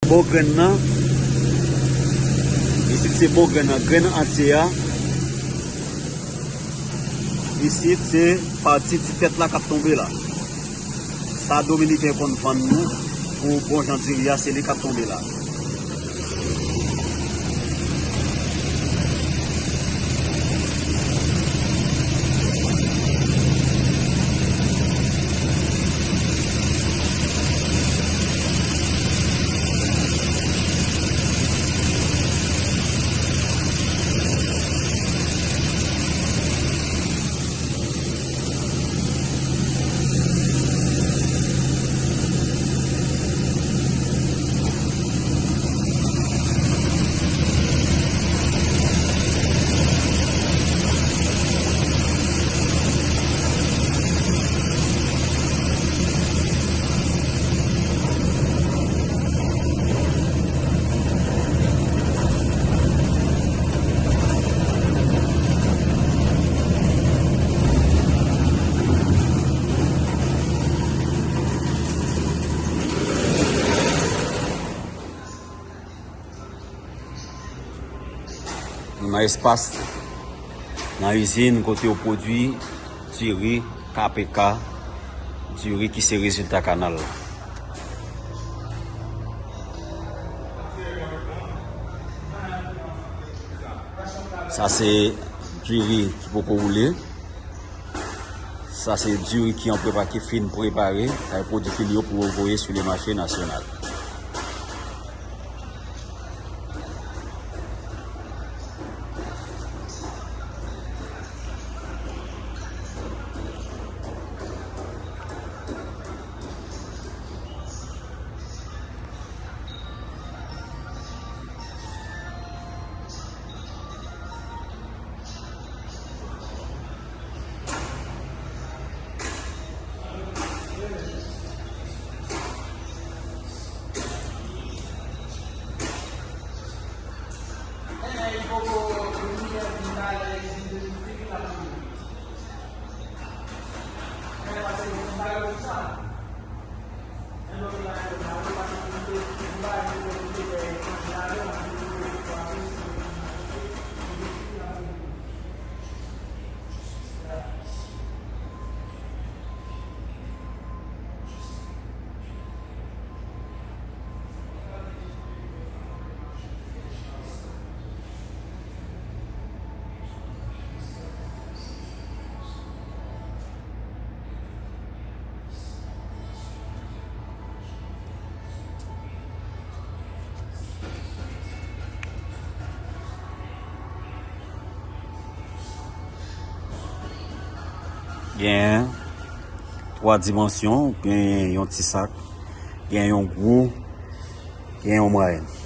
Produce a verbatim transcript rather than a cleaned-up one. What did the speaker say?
Bon grenn nan. Isit se bon grenn nan. Grenn antye a. Isit se pati ti tèt la k ap tonbe la. Sa Dominiken konn vann nou pou bon jan diri a, se li k ap tonbe la. Nou nan espas, nan izin kote yo pwodui diri K P K, diri ki se rezilta kanal la. Sa se diri ki poko woule. Sa se diri ki an prepa, ki fin prepare, sa e pwodui fini yo pou yo voye sou le mache nasyonal. Gen twa dimansyon, gen yon ti sak, gen yon gwo, gen yon mwayèn.